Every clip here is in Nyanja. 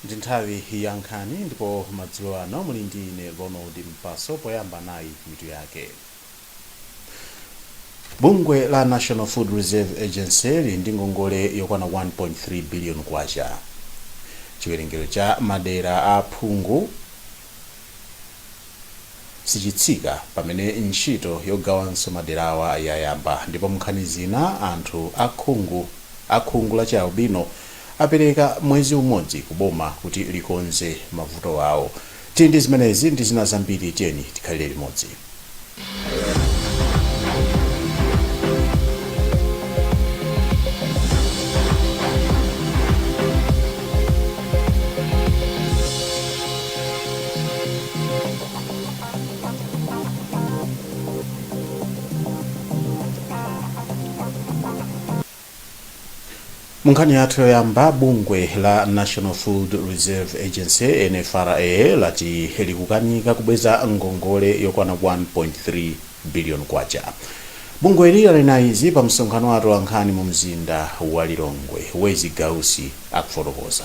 Ndi nthawi ya nkhani ndipo madzulo ano muli ndi ine Ronald Mpaso. Poyamba nayi mitu yake. Bungwe la National Food Reserve Agency lili ndi ngongole yokwana 1.3 billion kwacha. Chiwerengero cha madera a phungu sichitsika pamene ntchito yogawanso maderawa yayamba. Ndipo munkhani zina, anthu akhungu la chialbino apereka mwezi umodzi kuboma kuti likonze mavuto awo. Tili ndi zimenezi ndi zina zambiri, tiyeni tikhalire limodzi. Munkhani yathu yoyamba, bungwe la National Food Reserve Agency, NFRA, lati likukanika kubweza ngongole yokwana 1.3 billion kwacha. Bungweli lanena izi pa msonkhano wa atolankhani mu mzinda wa Lilongwe. Wezi Gausi akufotokoza.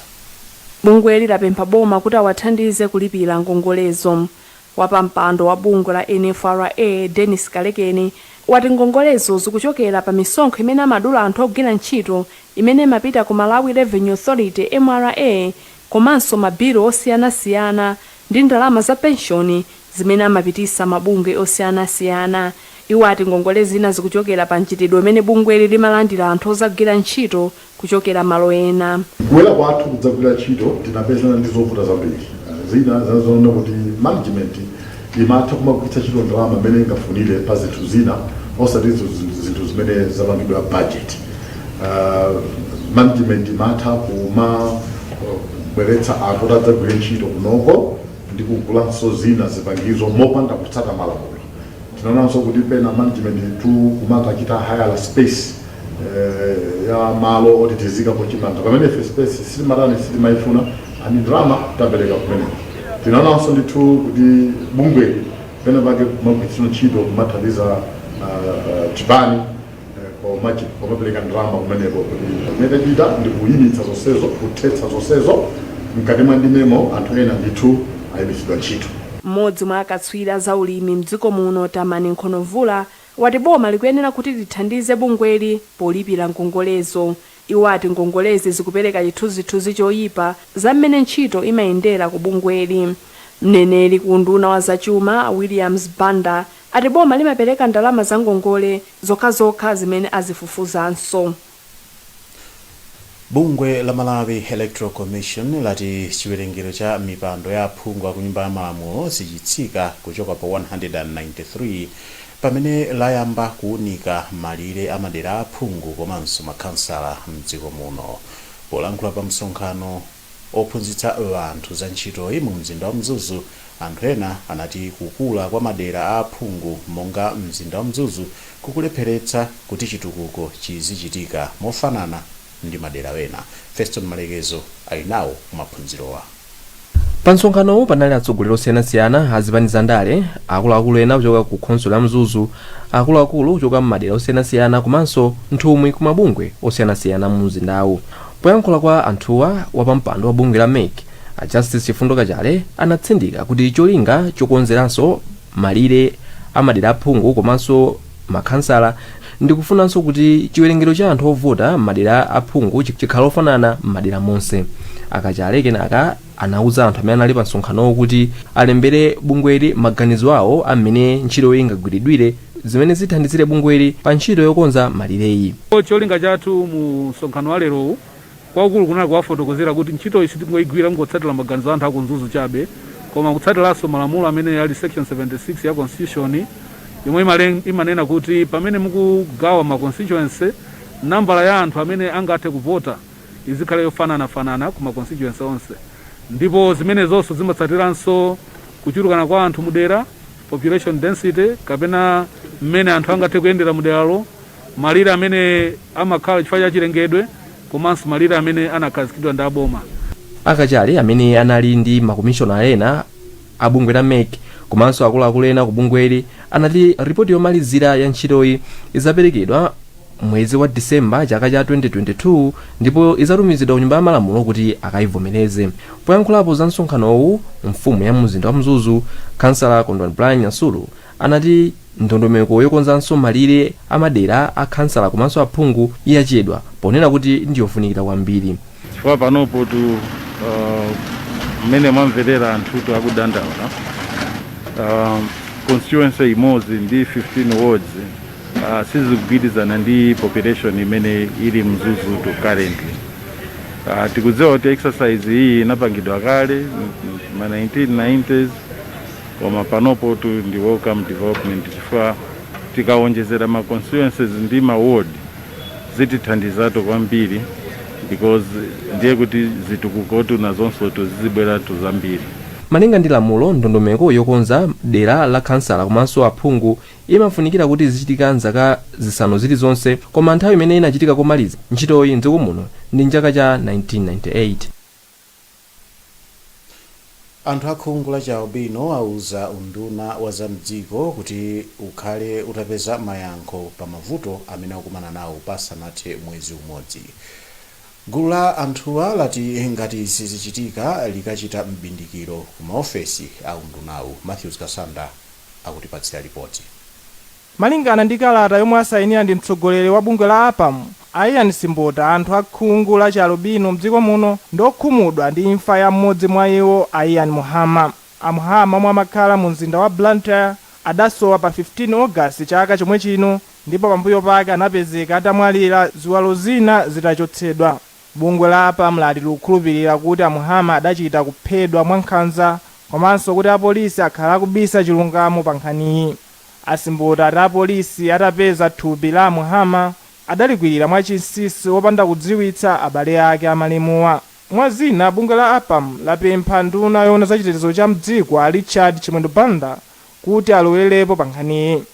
Bungweli lapempha boma kuti awathandize kulipira ngongolezo. Wapampando wa bungwe la NFRA, Dennis Kalekeni, wati ngongolezo zikuchokera pa misonkho imene amadula anthu ogwira ntchito imene imapita ku Malawi Revenue Authority, MRA, komanso mabilu osiyanasiyana ndi ndalama za penshoni zimene amapitisa mabungwe osiyanasiyana. Iwo ati ngongole zina zikuchokera pa mchitidwe umene bungweli limalandira anthu ozagwira ntchito kuchokera malo ena. Kubwera kwathu kudzagwira ntchito tinapezana ndi zovuta zambiri. Zina zazoona kuti management imatha kumagwiritsa ntchito ndalama imene ingafunire pa zinthu zina, osati zinthu zimene zapangidwa budget. Management imatha kumabweretsa anthu kuti adzagwire ntchito kunoko ndi kugulanso zina zipangizo mopanda kutsata malamulo. Tinaonanso kuti pena management tu kumakachita hire space ya malo oti tizikapo chimanga pamene ife space sitimatani, sitimayifuna, ani ndalama tapereka kumeneko. Tinaonanso ndithu kuti bungweli pena pake kumagwiritsidwa ntchito kumathandiza chipani pomapereka ndalama kumeneko. Kuti chimene tachita ndi kuyimitsa zonsezo, kuthetsa zonsezo. Mkati mwa ndimemo anthu ena ndithu ayimitsidwa ntchito. Mmodzi mwa akatswiri a zaulimi mdziko muno, Tamani Nkhonomvula, wati boma likuyenera kuti lithandize bungweli polipira ngongolezo. Iwo ati ngongolezi zikupereka chithunzithunzi choyipa za mmene ntchito imayendera ku bungweli. Mneneri ku unduna wa zachuma, Williams Banda, ati boma limapereka ndalama za ngongole zokhazokha zimene azifufuzanso. Bungwe la Malawi Electoral Commission lati chiwerengero cha mipando ya aphungu aku Nyumba ya Malamulo sichitsika kuchoka pa 193 pamene layamba kuunika malire a madera aphungu komanso makhansala mdziko muno. Polankhula pa msonkhano ophunzitsa anthu za ntchitoyi mu mzinda wa Mzuzu, anthu ena anati kukula kwa madera a aphungu monga mzinda wa Mzuzu kukulepheretsa kuti chitukuko chizichitika mofanana ndi madera ena. Feston Malekezo ali nawo kumaphunzirowa. Pa msonkhanowu panali atsogoleri osiyanasiyana a zipani za ndale, akuluakulu ena kuchoka ku khonsolo ya Mzuzu, akuluakulu kuchoka m'madera osiyanasiyana komanso nthumwi ku mabungwe osiyanasiyana mu mzindawu. Poyankhula kwa anthuwa, wapampando wa bungwe la MEC, a Justice Chifundo Kachale, anatsindika kuti cholinga chokonzeranso malire a madera aphungu komanso makhansala ndikufunanso kuti chiwerengero cha anthu ovota m'madera aphungu chikhale ofanana m'madera monse. Akachale kenaka anauza anthu amene anali pa msonkhanowo kuti alembere bungweli maganizo awo amene ntchitoyi ingagwiridwire, zimene zithandizire bungweli pa ntchito yokonza malireyi. Cholinga chathu mu msonkhano wa lerowu kwakukulu kunali kuwafotokozera kuti ntchitoyi sitingoyigwira kungotsatira maganizo anthu aku Mzuzu chabe, koma kutsatiranso malamulo amene ali section 76 ya constitution yomwe imanena kuti pamene mukugawa ma constituency, nambala ya anthu amene angathe kuvota izikhale yofananafanana ku ma constituency onse. Ndipo zimenezonso zimatsatiranso kuchulukana kwa anthu mudera, population density, kapena mmene anthu angathe kuyendera muderalo, malire amene amakhala chifukwa cha chilengedwe komanso malire amene anakhazikidwa ndi aboma. Akachale, amene anali ndi makomishona ena a bungwe la MEC komanso akuluakulu ena ku bungweli, anati ripoti yomalizira ya ntchitoyi izaperekedwa Mwezi wa Disemba chaka cha 2022 ndipo idzatumizidwa ku Nyumba ya Malamulo kuti akayivomereze. Poyankhulapo za msonkhanowu, mfumu ya mzinda wa Mzuzu, Kansala Kondwani Brian Nyasulu, anati ndondomeko yokonzanso malire amadera a khansala komanso aphungu yachedwa, ponena kuti ndiyofunikira kwambiri. Chifukwa panopo tu mmene mwamverera anthutu akudandaula, constituency imodzi ndi 15 wards sizikugwirizana ndi population imene ili Mzuzu to currently. Tikudziwa kuti exercise iyi inapangidwa kale ma 1990s, koma panopo tu ndi welcome development, chifukwa tikawonjezera ma constituencies ndi ma ward zitithandizatu kwambiri, because ndiye kuti zitukukotu nazonso tuzibweratu zambiri. Malinga ndi lamulo, ndondomeko yokonza dera la khansala komanso aphungu imafunikira kuti zichitika mzaka 5 zilizonse, koma nthawi imene inachitika komaliza ntchitoyi mdziko muno ndi mchaka cha 1998. Anthu akhungu la chialubino auza unduna wa zamdziko kuti ukhale utapeza mayankho pa mavuto amene akukumana nawo pasanathe mwezi umodzi. Gulu la anthuwa lati ngati sizichitika, likachita mbindikiro ku maofesi a undunawu. Matthews Kasanda akutipatsira ripoti. Malingana ndi kalata yomwe asayinira ndi mtsogoleri wa bungwe la APAM, Ian Simbota, anthu akhungu la chialubino mdziko muno ndi okhumudwa ndi imfa ya mmodzi mwa iwo, Ian Muhama. Amuhama, omwe amakhala mu mzinda wa Blantyre, adasowa pa 15 Ogasiti chaka chomwe chino, ndipo pambuyo pake anapezeka atamwalira, ziwalo zina zitachotsedwa. Bungwe la APAM lati likukhulupirira kuti Amuhama adachita kuphedwa mwankhanza, komanso kuti apolisi akhala akubisa chilungamo pa nkhaniyi. Asimbota ati apolisi atapeza thupi la Amuhama, adalikwirira mwachinsinsi wopanda kudziwitsa abale ake amalemuwa. Mwazina, bungwe la APAM lapempha nduna yoona zachitetezo cha mdziko, a Richard Chimwendo Banda, kuti alowererepo pa nkhaniyi.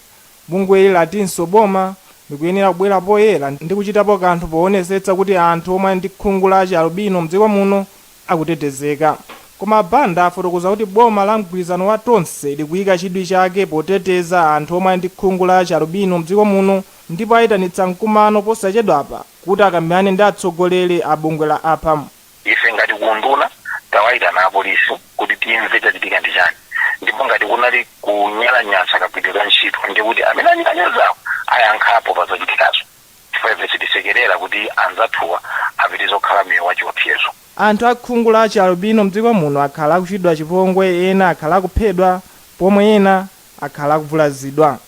Bungweli latinso boma likuyenera kubwera poyera ndi kuchitapo kanthu poonetsetsa kuti anthu omwe ali ndi khungu la chialubino mdziko muno akutetezeka. Koma Banda afotokoza kuti boma la mgwirizano wa Tonse likuyika chidwi chake poteteza anthu omwe ali ndi khungu la chialubino mdziko muno, ndipo ayitanitsa mkumano posachedwapa kuti akambirane ndi atsogoleri a bungwe la APAM. Ife ngati kunduna tawayitana apolisi kuti timve chachitika ndi chani, ndipo ngati kunali kunyalanyaza kagwiridwe ka ntchito, ndikuti amene anyalanyazawo ayankhapo pa zochitikazo, chifukwa ife sitisekerera kuti anzathuwa apitirize kukhala miyoyo wachiopsezo. Anthu akhungu la chialubino mdziko muno akhala akuchitidwa chipongwe, ena akhala akuphedwa, pomwe ena akhala akuvulazidwa.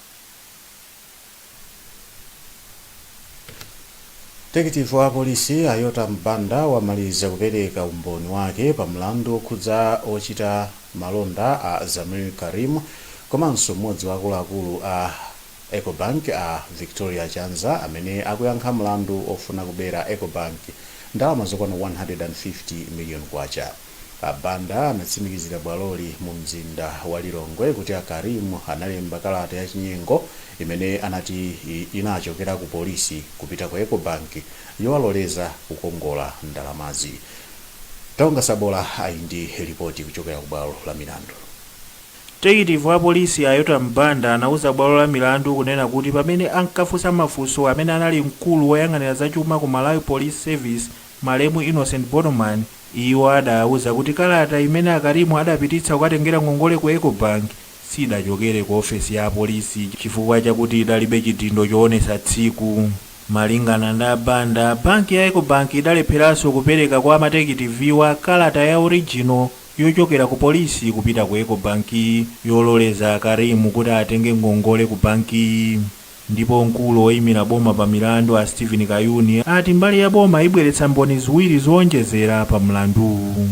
Detective wa polisi Ayota Mbanda wamaliza kupereka umboni wake pa mlandu okhudza ochita malonda a Zamir Karim komanso mmodzi wa akuluakulu a Ecobank, a Victoria Chanza, amene akuyankha mlandu ofuna kubera Ecobank ndalama zokwana 150 million kwacha. A Banda anatsimikizira bwaloli mu mzinda wa Lilongwe kuti a Karim analemba kalata ya chinyengo imene anati inachokera ku polisi kupita ku Ecobank yowaloleza kukongola ndalamazi. Taonga Sabola ali ndi ripoti kuchokera ku bwalo la milandu. Detective wa polisi Ayota Mbanda anauza bwalo la milandu kunena kuti pamene ankafunsa mafunso amene anali mkulu woyang'anira zachuma ku Malawi Police Service, malemu Innocent Botoman, iwo adawuza kuti kalata imene Akarimu adapititsa kukatengera ngongole ku Ecobank sidachokere ku ofesi ya apolisi chifukwa chakuti idalibe chidindo choonetsa tsiku. Malingana ndi Banda, banki ya Ecobank idalepheranso kupereka kwa madetectivewa kalata ya original yochokera ku polisi kupita ku Ecobank yololeza Karimu kuti atenge ngongole ku banki. Ndipo mkulu woyimira boma pa milandu, a Stephen Kayuni, ati mbali ya boma ibweretsa mboni ziwiri zowonjezera pa mlanduwu.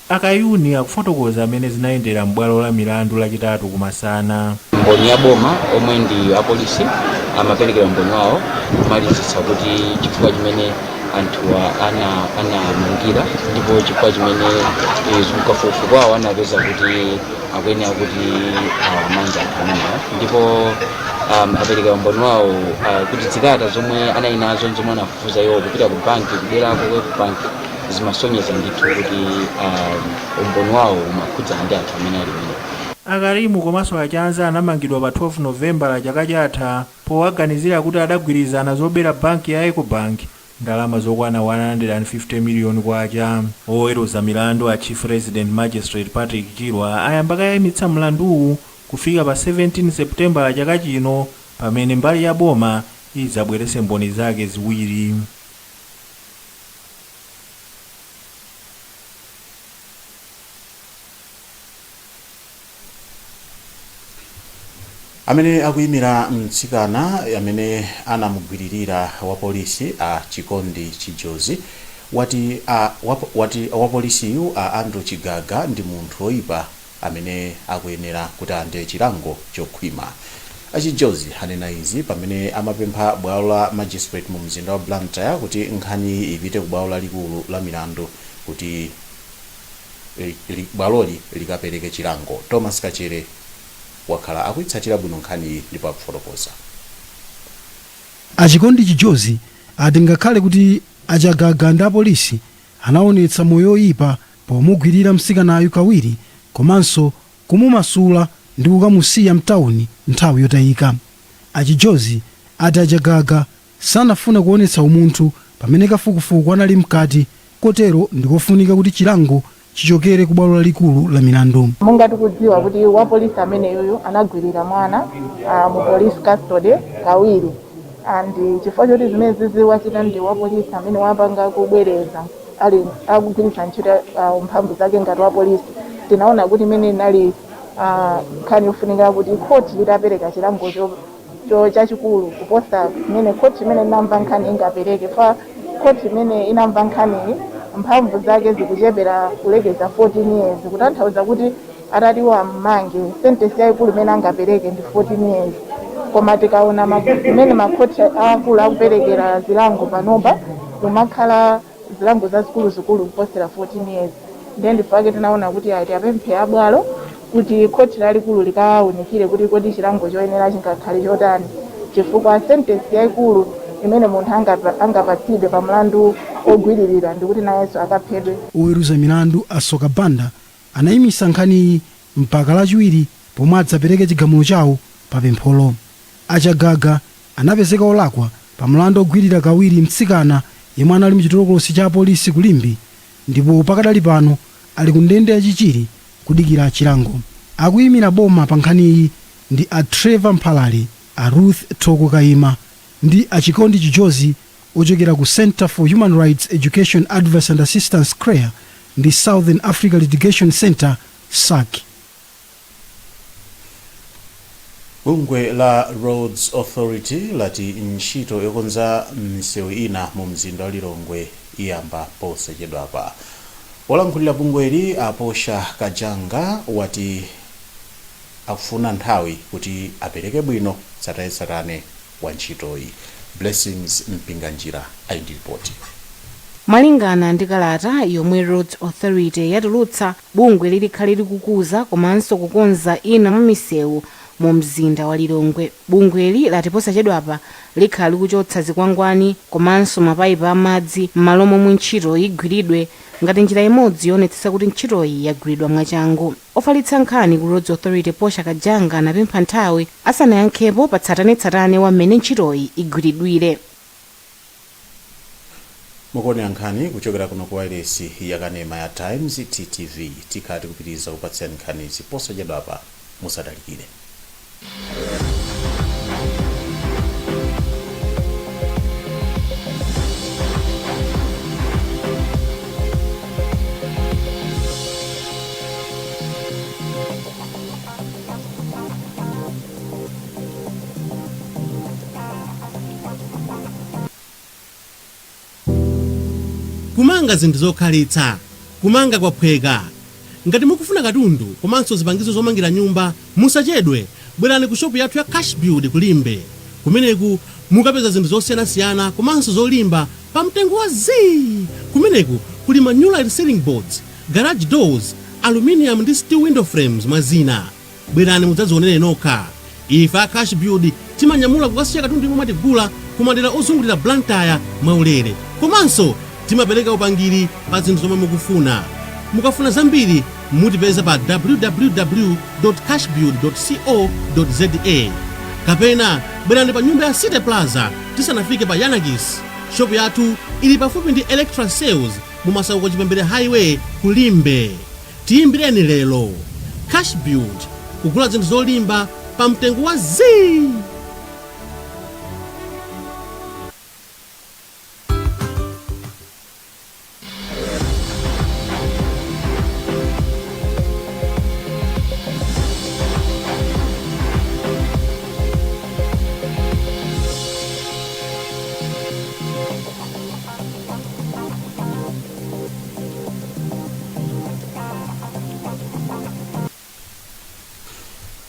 Akayuni akufotokoza amene zinayendera m'bwalo la milandu Lachitatu kumasana. Mboni ya boma, omwe ndi apolisi, amaperekera umboni wawo kumalizitsa kuti chifukwa chimene anthuwa anamangira ndipo chifukwa chimene kafukufuku wawo anapeza kuti akuyenera kuti awamange anthu amenewa. Ndipo apereka umboni wawo kuti zikalata zomwe anali nazo, zomwe anafufuza iwo kupita ku banki, kubwerako ku banki, zimasonyeza ndithu kuti umboni wawo umakhudzana ndi anthu amene ali kumeneko. Akarimu komanso Achanza anamangidwa pa 12 Novembala chaka chatha powaganizira kuti adagwirizana zobera banki ya Ecobank ndalama zokwana 150 miliyoni kwacha. Oweruza milandu a Chief Resident Magistrate Patrick Chirwa ayamba kayimitsa mlanduwu kufika pa 17 Seputembala chaka chino, pamene mbali ya boma idzabweretse mboni zake ziwiri. Amene akuyimira mtsikana amene anamugwiririra wa polisi, a Chikondi Chijozi, wati wati wapolisiyu a Andrew Chigaga ndi munthu woyipa amene akuyenera kuti alandire chilango chokhwima. Achijozi anena izi pamene amapempha bwalo la magistrate mu mzinda wa Blantyre kuti nkhani ipite ku bwalo lalikulu la milandu kuti bwaloli likapereke chilango. Thomas Kachere wakhala akuyitsatira bwino nkhaniyi ndipo akufotokoza. Achikondi Chijozi ati ngakhale kuti Achagaga ndi apolisi anaonetsa moyo oyipa pomugwirira mtsikanayu kawiri komanso kumumasula ndi kukamusiya mtawuni nthawi yotayika, Achijozi ati Achagaga sanafuna kuonetsa umunthu pamene kafukufuku anali mkati, kotero ndikofunika kuti chilango chichokere ku bwalo lalikulu la milandu. Monga tikudziwa kuti wapolisi ameneyuyu anagwirira mwana mu police custody kawiri, and chifukwa choti zimene zizi wachita ndi wapolisi amene wapanga kubwereza ali akugwiritsa ntchito mphamvu zake ngati wapolisi, tinaona kuti imene inali nkhani yofunikira kuti khoti litapereka chilango cho chachikulu kuposa imene khoti imene inamva nkhani ingapereke. Fa khoti imene inamva nkhaniyi mphamvu zake zikuchepera kulekeza 14 years, kutanthauza kuti atati wammange, sentence yayikulu imene angapereke ndi 14 years. Koma tikaona mmene makhoti akulu akuperekera zilango panopa, kumakhala zilango zazikuluzikulu kuposera 14 years. Ndiye ndifake tinaona kuti ati apemphe abwalo kuti khoti lalikulu likawunikire kuti kodi chilango choyenera chingakhale chotani, chifukwa sentence yayikulu imene munthu angapatsidwe pa mlandu ogwiririra ndikuti nayenso akaphedwe. Oweruza milandu Asoka Banda anayimisa nkhaniyi mpaka Lachiwiri pomwe adzapereke chigamulo chawo pa pempholo. Achagaga anapezeka olakwa pa mlandu ogwirira kawiri mtsikana yemwe anali mchitolokosi cha apolisi ku Limbe, ndipo pakadali pano ali ku ndende yachichiri kudikira chilango. Akuyimira boma pa nkhaniyi ndi a Trevor Mphalale, a Ruth Thoko Kaima ndi Achikondi Chijozi ochokera ku Center for Human Rights Education, Advice and Assistance, CHREAA, ndi Southern Africa Litigation Center, SAC. Bungwe la Roads Authority lati ntchito yokonza misewu ina mu mzinda wa Lilongwe iyamba posachedwapa. Wolankhulira bungweli, Aposha Kajanga, wati akufuna nthawi kuti apereke bwino tsatanetsatane wa ntchitoyi. Blessings Mpinganjira ali ndi ripoti. Malingana ndi kalata yomwe Roads Authority yatulutsa, bungwe lilikhale likukuza komanso kukonza ina mwa misewu mu mzinda wa Lilongwe. Bungweli lati posachedwapa likhala likuchotsa zikwangwani komanso mapayipi amadzi m'malo momwe ntchito igwiridwe, ngati njira imodzi yoonetsetsa kuti ntchitoyi yagwiridwa mwachangu. Ofalitsa nkhani ku Roads Authority, Posha Kajanga, anapempha nthawi asanayankhepo pa tsatanetsatane wa mmene ntchitoyi igwiridwire. Mukuonera nkhani kuchokera kuno ku wailesi yakanema ya Times, TTV. Tikhala tikupitiriza kupatsirani nkhanizi posachedwapa, musatalikire. Kumanga zinthu zokhalitsa, kumanga kwaphweka. Ngati mukufuna katundu komanso zipangizo zomangira nyumba, musachedwe, bwerani ku shopu yathu ya Cash Build ku Limbe. Kumeneku mukapeza zinthu zosiyanasiyana komanso zolimba pa mtengo wa zii. Kumeneku kuli ma new light ceiling boards, garage doors, aluminium ndi steel window frames, mwa zina. Bwerani mudzadzionere nokha. Ife a Cash Build timanyamula kukasiya katundu yemwe mwatigula ku madera ozungulira Blantyre mwaulere, komanso timapereka upangiri pa zinthu zomwe mukufuna. Mukafuna zambiri mutipeza pa www cashbuild co za, kapena bwerani pa nyumba ya City Plaza tisanafike pa Yanakis. Shopu yathu ili pafupi ndi Electra Sales mu Masauko Chipembere Highway ku Limbe. Tiyimbireni lero. Cashbuild, kugula zinthu zolimba pa mtengo wa zii.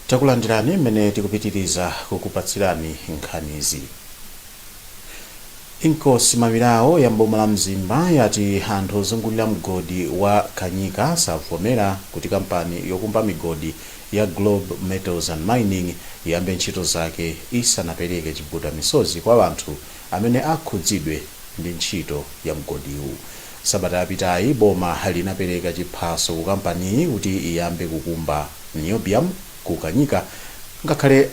Takulandirani mmene tikupitiriza kukupatsirani nkhanizi. Inkosi Mamirao ya mboma la Mzimba yati anthu ozungulira mgodi wa Kanyika savomera kuti kampani yokumba migodi ya Globe Metals and Mining iyambe ntchito zake isanapereke chipukuta misozi kwa anthu amene akhudzidwe ndi ntchito ya mgodiwu. Sabata yapitayi boma linapereka chiphaso ku kampaniyi kuti iyambe kukumba niobium ku Kanyika, angakhale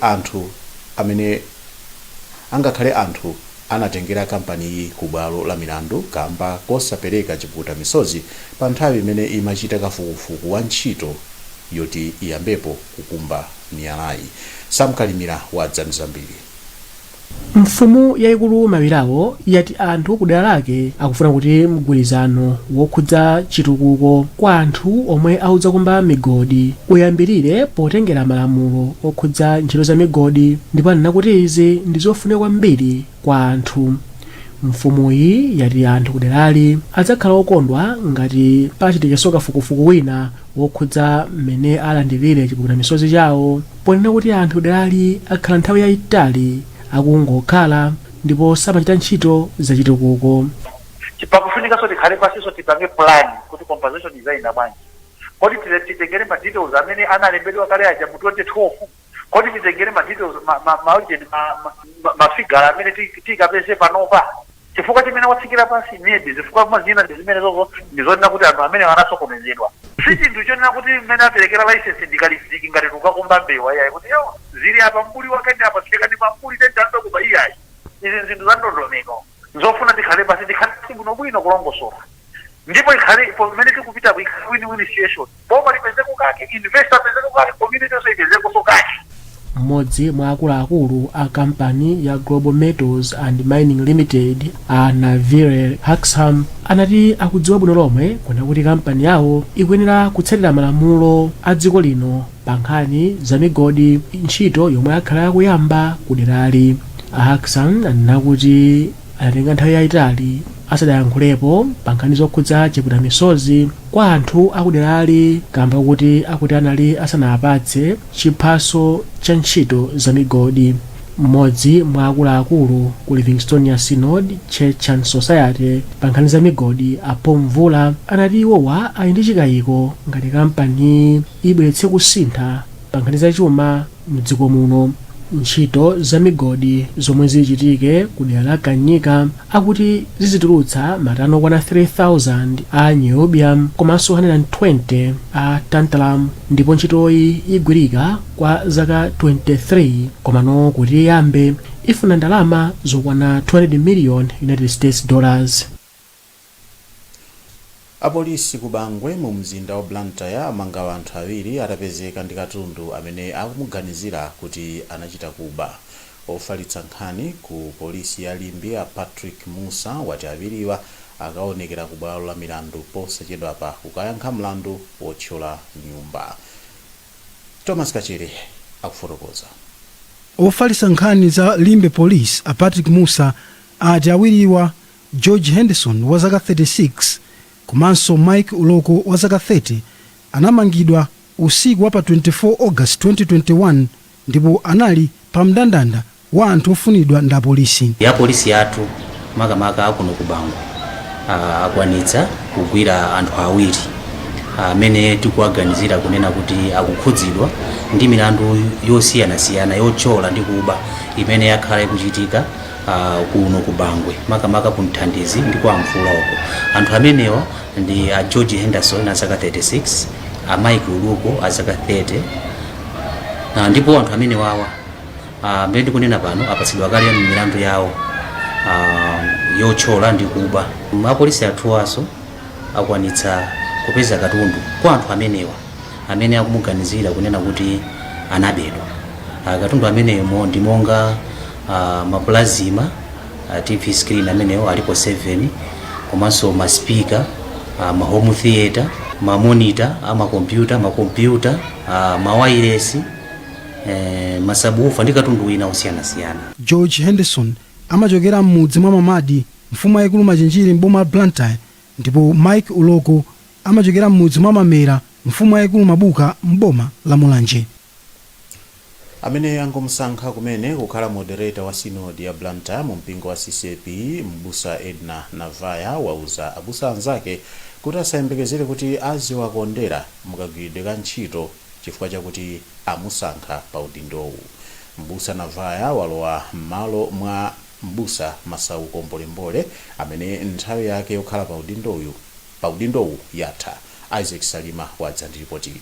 anthu anatengera kampaniyi ku bwalo la milandu kamba kosapereka chipukuta misozi pa nthawi imene imachita kafukufuku wa ntchito yoti iyambepo kukumba miyalayi. Samkalimira wadza ndi zambiri. Mfumu yayikulu Mawirawo yati anthu ku dera lake akufuna kuti mgwirizano wokhudza chitukuko kwa anthu omwe akudzakumba migodi uyambirire potengera malamulo okhudza ntchito za migodi, ndipo anena kuti izi ndi zofunika kwambiri kwa anthu. Mfumuyi yati anthu ku derali adzakhala okondwa ngati pachitikenso kafukufuku wina wokhudza mmene alandirire chipukuta misozi chawo, ponena kuti anthu ku derali akhala nthawi yayitali akungokhala ndipo samachita ntchito zachitukuko. Pakufunikanso tikhale pansinso, tipange plan kuti compensation izayenda bwanji. Kodi titengere ma details amene analembedwa kale aja mu 2012? Kodi titengere ma details, ma figure amene tikapeze panopa? Chifukwa chimene watsikira pansi, maybe zifukwa zina ndi zimene zozo ndizonena kuti anthu amene anasokonezedwa. Si chinthu chonena kuti mmene aperekera license ndikaliziki ngati tukakumba mbewa, iyayi, kuti yo zili apa, mbuli wake ndi apa, tsekani pambuli tendambe kuba, iyayi. Izi zinthu za ndondomeko zofuna tikhale pasi, tikhale pasi bwinobwino kulongosola, ndipo ikhale pamene tikupitapo ikhale win-win situation: boma lipezeko kake, investor apezeko kake, community yonse ipezeko kake. Mmodzi mwa akuluakulu a kampani ya Global Metals and Mining Limited, a Navire Haxham, anati akudziwa bwino lomwe kuna kuti kampani yawo ikuyenera kutsatira malamulo a dziko lino pa nkhani za migodi, ntchito yomwe akhala akuyamba ku derali. A Haxham anena kuti anatenga nthawi yayitali asadayankhulepo pa nkhani zokhudza chipukuta misozi kwa anthu akuderali, kamba kuti akuti anali asanapatse chiphaso cha ntchito za migodi. Mmodzi mwa akuluakulu ku Livingstonia Synod Church and Society pa nkhani za migodi, apo Mvula, anati iwowa ali ndi chikayiko ngati kampani ibweretse kusintha pa nkhani za chuma mdziko muno. Ntchito za migodi zomwe zichitike ku dera la Kanyika akuti zizitulutsa matani okwana 3000 a niobium komanso 120 a tantalum, ndipo ntchitoyi igwirika kwa zaka 23, komano kuti iyambe ifuna ndalama zokwana 200 million United States dollars. Apolisi ku Bangwe mu mzinda wa Blantyre amanga anthu awiri atapezeka ndi katundu amene akumuganizira kuti anachita kuba. Ofalitsa nkhani ku polisi ya Limbe, a Patrick Musa, wati awiriwa akaonekera ku bwalo la milandu posachedwapa kukayankha mlandu wothyola nyumba. Thomas Kachere akufotokoza. Ofalitsa nkhani za Limbe Police, a Patrick Musa, ati awiriwa, George Henderson wa zaka 36 komanso Mike Uloko wa zaka 30, anamangidwa usiku wa pa 24 August 2021 ndipo anali pa mndandanda wa anthu ofunidwa ndi apolisi. Ya polisi yathu, makamaka akuno ku Bangwe, akwanitsa kugwira anthu awiri amene tikuwaganizira kunena kuti akukhudzidwa ndi milandu yosiyanasiyana yothyola ndi kuba imene yakhala ikuchitika kuno ku Bangwe, makamaka ku Mthandizi ndi kwa Mvula uko. Anthu amenewa Ndi a George Henderson a zaka 36, a Mike Uluko a zaka 30. Ndipo anthu amene wawa, amene ndikunena pano, apatsidwa kale milandu yawo yotchola ndi kuba. Apolisi athuwaso akwanitsa kupeza katundu kwa anthu amenewa amene akumuganizira kunena kuti anabedwa. Katundu ameneyo ndi monga maplasma, TV screen amenewo alipo 7, komanso maspeaker, ma home theater, ma monitor amakompyuta, makompyuta, mawayilesi, masubwoofer ndi katundu wina osiyanasiyana. George Henderson amachokera m'mudzi mwa Mamadi, mfumu yayikulu Machinjiri, m'boma la Blantyre, ndipo Mike Uloko amachokera m'mudzi mwa Mamera, mfumu yayikulu Mabuka, m'boma la Mulanje. Amene angomusankha kumene kukhala moderator wa sinodi ya Blantyre mu mpingo wa CCAP, mbusa Edna Navaya, wauza abusa anzake kuti asayembekezere kuti aziwakondera mukagwiridwe ka ntchito chifukwa chakuti amusankha pa udindowu. Mbusa Navaya walowa m'malo mwa mbusa Masauko Mbolembole amene nthawi yake yokhala pa udindowu yatha. Isaac Salima wadza ndi ripoti ili.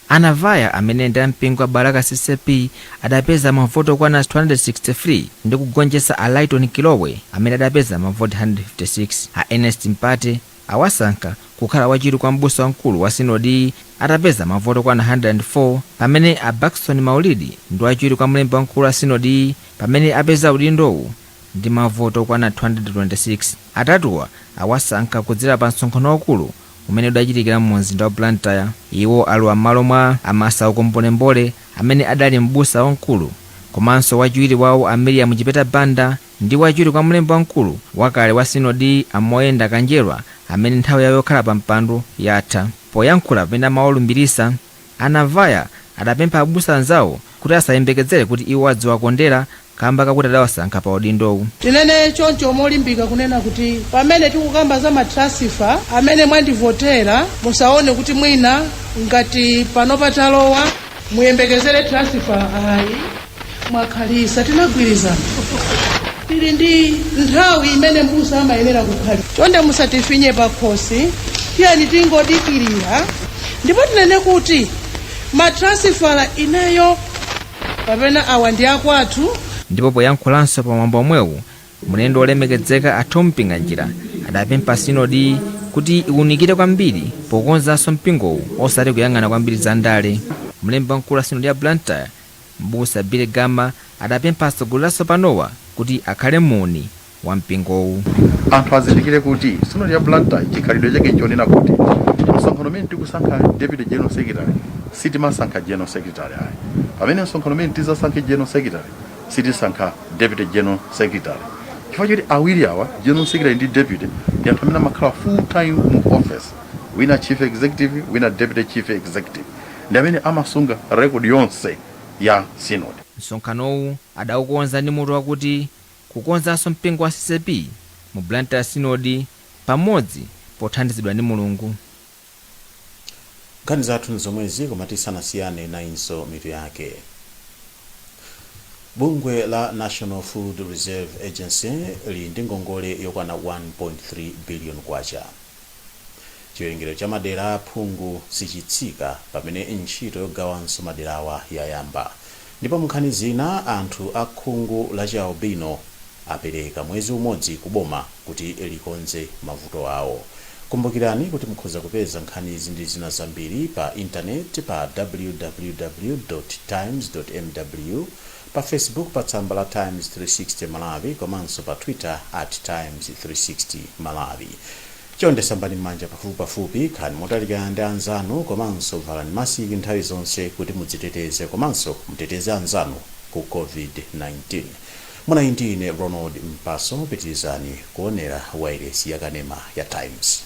Anavaya, amene ndi ampingo wa Balaka CCAP, adapeza mavoti okwana 263 ndi kugonjetsa a Lighton Kilowe amene adapeza mavoti 156. A Ernest Mpate awasankha kukhala wachiwiri kwa mbusa wamkulu wa sinodi atapeza mavoti okwana 104, pamene a Bakson Maulidi ndi wachiwiri kwa mlembi wamkulu wa sinodi pamene apeza udindowu ndi mavoti okwana 226. Atatuwa awasankha kudzera pa msonkhano waukulu umene udachitikira mu mzinda wa Blantyre. Iwo alowa m'malo mwa Amasauko Mbolembole amene adali mbusa wamkulu, komanso wachiwiri wawo a Miriam Chipeta Banda ndi wachiwiri kwa mlembi wamkulu wakale wa sinodi a Moyenda Kanjerwa amene nthawi yawo yokhala pa mpando yatha. Poyankhula pamene amawalumbirisa, Anavaya adapempha abusa anzawo kuti asayembekezere kuti iwo adziwakondera kamba kakuti adawasankha pa udindowu. Tinene choncho molimbika kunena kuti pamene tikukamba za matransfer, amene mwandivotera, musaone kuti mwina ngati pano patalowa muyembekezere transfer, ayi. Mwakhalisa, tinagwirizana, tili ndi nthawi imene mbusa amayenera kukhalisa. Chonde musatifinye pakhosi, tiyeni tingodikirira. Ndipo tinene kuti matransfer, ineyo kapena awa ndi akwathu. Ndipo poyankhulanso pa mwambo omwewu, mlendo wolemekezeka a Thom Mpinganjira adapempha sinodi kuti iwunikire kwambiri pokonzanso mpingowu, osati kuyang'ana kwambiri za ndale. Mlembi wamkulu wa sinodi ya Blantyre, mbusa Billy Gama, adapempha atsogoleri atsopanowa kuti akhale muni wa mpingowu. Anthu azindikire kuti sinodi ya Blantyre chikhalidwe chake nchonena kuti msonkhano umene tikusankha deputy general secretary, sitimasankha general secretary ayi. Pamene msonkhano umene tizasankhe general secretary, sitisankha deputy general secretary, chifukwa choti awiri awa, general secretary ndi deputy, ndi anthu amene amakhala full time mu office, wina chief executive, wina deputy chief executive, ndi amene amasunga record yonse ya synod. Msonkhanowu adaukonza ndi mutu wakuti kukonzanso mpingo wa CCAP mu Blantyre Synod pamodzi pothandizidwa ndi Mulungu. Nkhani zathu nzomwezi, koma tisanasiyane, nayinso mitu yake. Bungwe la National Food Reserve Agency lili ndi ngongole yokwana 1.3 billion kwacha. Chiwerengero cha madera aphungu sichitsika pamene ntchito yogawanso maderawa yayamba. Ndipo munkhani zina, anthu a khungu la chialbino apereka mwezi umodzi kuboma kuti likonze mavuto awo. Kumbukirani kuti mukhoza kupeza nkhanizi ndi zina zambiri pa intaneti pa www.times.mw, pa Facebook pa tsamba la Times 360 Malawi, komanso pa Twitter @Times360 Malawi. Chonde sambani m'manja pafupipafupi, khalani motalikirana ndi anzanu, komanso valani masiki nthawi zonse kuti mudziteteze komanso muteteze anzanu ku COVID-19. Munali ndi ine Ronald Mpaso. Pitirizani kuonera wailesi yakanema ya Times.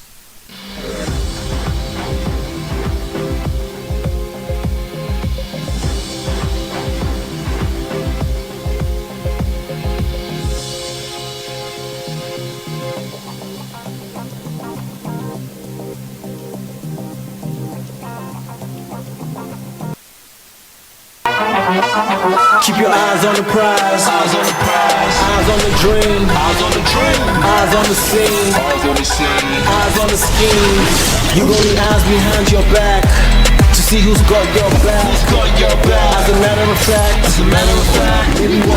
Keep your eyes on the prize. Eyes on the prize. Eyes on the dream. Eyes on the dream. Eyes on the scene. Eyes on the scene. Eyes on the scheme. You gon' need eyes behind your back to see who's got your back. Who's got your back? As a matter of fact. As a matter of fact. Baby,